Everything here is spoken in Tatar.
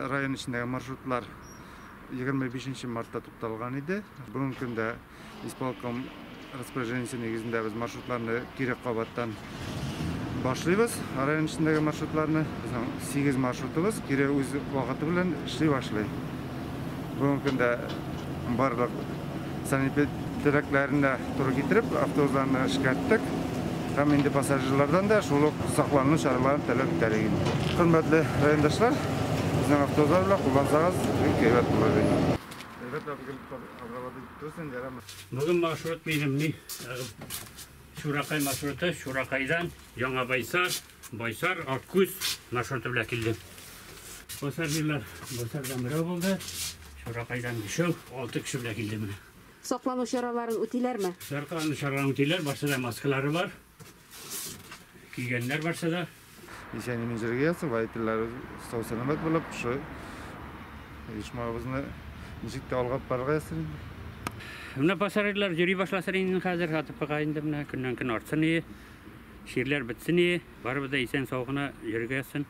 Район эчендәге маршрутлар 25 мартта тукталган иде. Бүгенге көндә исполком распоряжениесе нигезендә без маршрутларны кире кабаттан башлыйбыз. Район эчендәге маршрутларны, безнең 8 маршрутыбыз кире үз вакыты белән эшли башлый. Бүгенге көндә барлык санэпид таләпләренә туры китереп автобусларны эшкәрттек. Һәм инде пассажирлардан да шул ук саклану чараларын таләп итәр идек. Хөрмәтле райондашлар, безнең автобуслар белән куллансагыз, бик әйбәт булыр иде. Бүген маршрут минем ни? Чуракай маршруты, Чуракайдан Яңа Байсар, Байсар, Аккүз маршруты белән килдем. Пассажирлар Байсардан берәү булды, Чуракайдан өчәү, 6 кеше белән килдем менә. Саклану чараларын үтиләрме? Саклану чараларын үтиләр, барсы да маскалары бар. Кигәннәр барсы да. Исән-имин җиргә ятсын, водительләр сау-сәламәт булып, шушы оешмабызны ничек тә алга барырга язсын инде. Менә пассажирлар йөри башласын инде хәзер, АТПга инде менә көннән-көн артсын ие. Чирләр бетсен ие, барыбыз да исән-сау гына йөрергә язсын.